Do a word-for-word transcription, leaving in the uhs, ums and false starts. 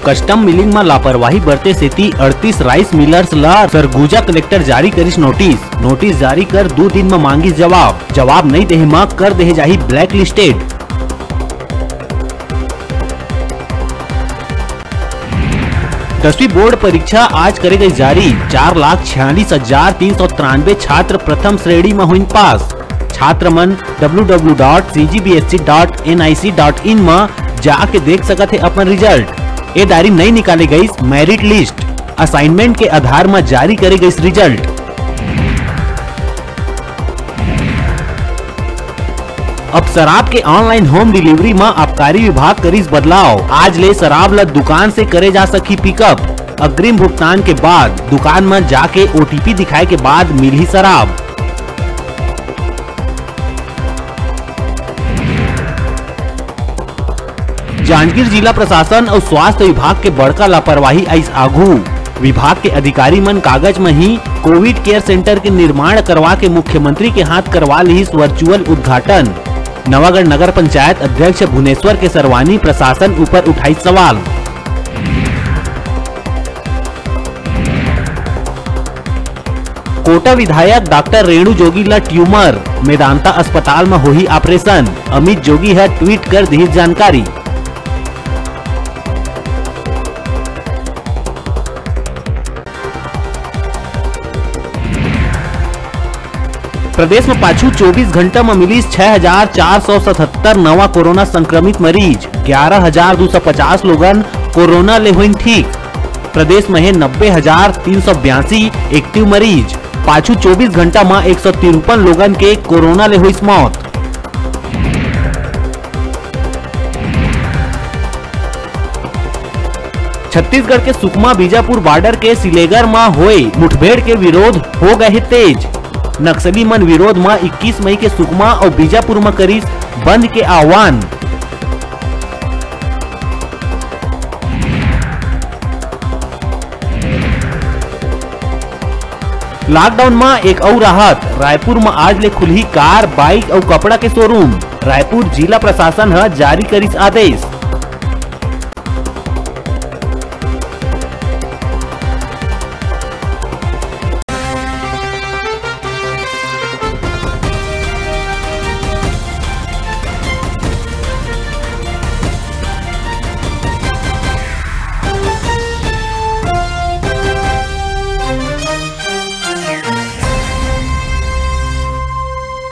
Custom milling म लापरवाही बरते सेती अड़तीस राइस मिलर्स ल सरगुजा कलेक्टर जारी करिस नोटिस। नोटिस जारी कर दू दिन म मांगिस जवाब। जवाब नइ देहे म कर देहे जाही ब्लैक लिस्टेड। दसवीं बोर्ड परीक्षा आज करे गई जारी। चार लाख छियालीस हजार तीन सौ तिरानवे छात्र प्रथम श्रेणी म होइन पास। छात्र मन W W dot C G B S E dot N I C dot in म जाके देख सकत हे अपन रिजल्ट। ए दारी नई निकाले गईस मेरिट लिस्ट। असाइनमेंट के आधार म जारी करे गईस रिजल्ट। अब शराब के ऑनलाइन होम डिलीवरी म आबकारी विभाग करिस बदलाव। आज ले शराब ल दुकान से करे जा सकही पिकअप। अग्रिम भुगतान के बाद दुकान म जाके ओ टी पी दिखाए के बाद मिलही शराब। जांजगीर जिला प्रशासन अउ स्वास्थ्य विभाग के बड़का लापरवाही आइस आघू। विभाग के अधिकारी मन कागज म ही कोविड केयर सेंटर के निर्माण करवा के मुख्यमंत्री के हाथ करवा लिहिस वर्चुअल उद्घाटन। नवागढ़ नगर पंचायत अध्यक्ष भुवनेश्वर केसरवानी प्रशासन ऊपर उठाइस सवाल। कोटा विधायक डॉक्टर रेणु जोगी ला ट्यूमर, मेदांता अस्पताल म होही ऑपरेशन, अमित जोगी ह ट्वीट कर दिहिस जानकारी। प्रदेश म पाछू चौबीस घंटा म मिलिस छह हजार चार सौ सतहत्तर नवा कोरोना संक्रमित मरीज, ग्यारह हजार दू सौ पचास लोगन कोरोना ले होइन ठीक। प्रदेश म हे नब्बे हजार तीन सौ बयासी एक्टिव मरीज। पाछू चौबीस घंटा म एक सौ तिरपन लोगन के कोरोना ले होइस मौत। छत्तीसगढ़ के सुकमा बीजापुर बॉर्डर के सिलेगर म होए मुठभेड़ के विरोध हो गए हे तेज। नक्सली मन विरोध म इक्कीस मई के सुकमा अउ बीजापुर म करिस बंद के आह्वान। लॉकडाउन म एक अउ राहत, रायपुर म आज ले खुलही कार, बाइक अउ कपड़ा के शोरूम। रायपुर जिला प्रशासन ह जारी करिस आदेश।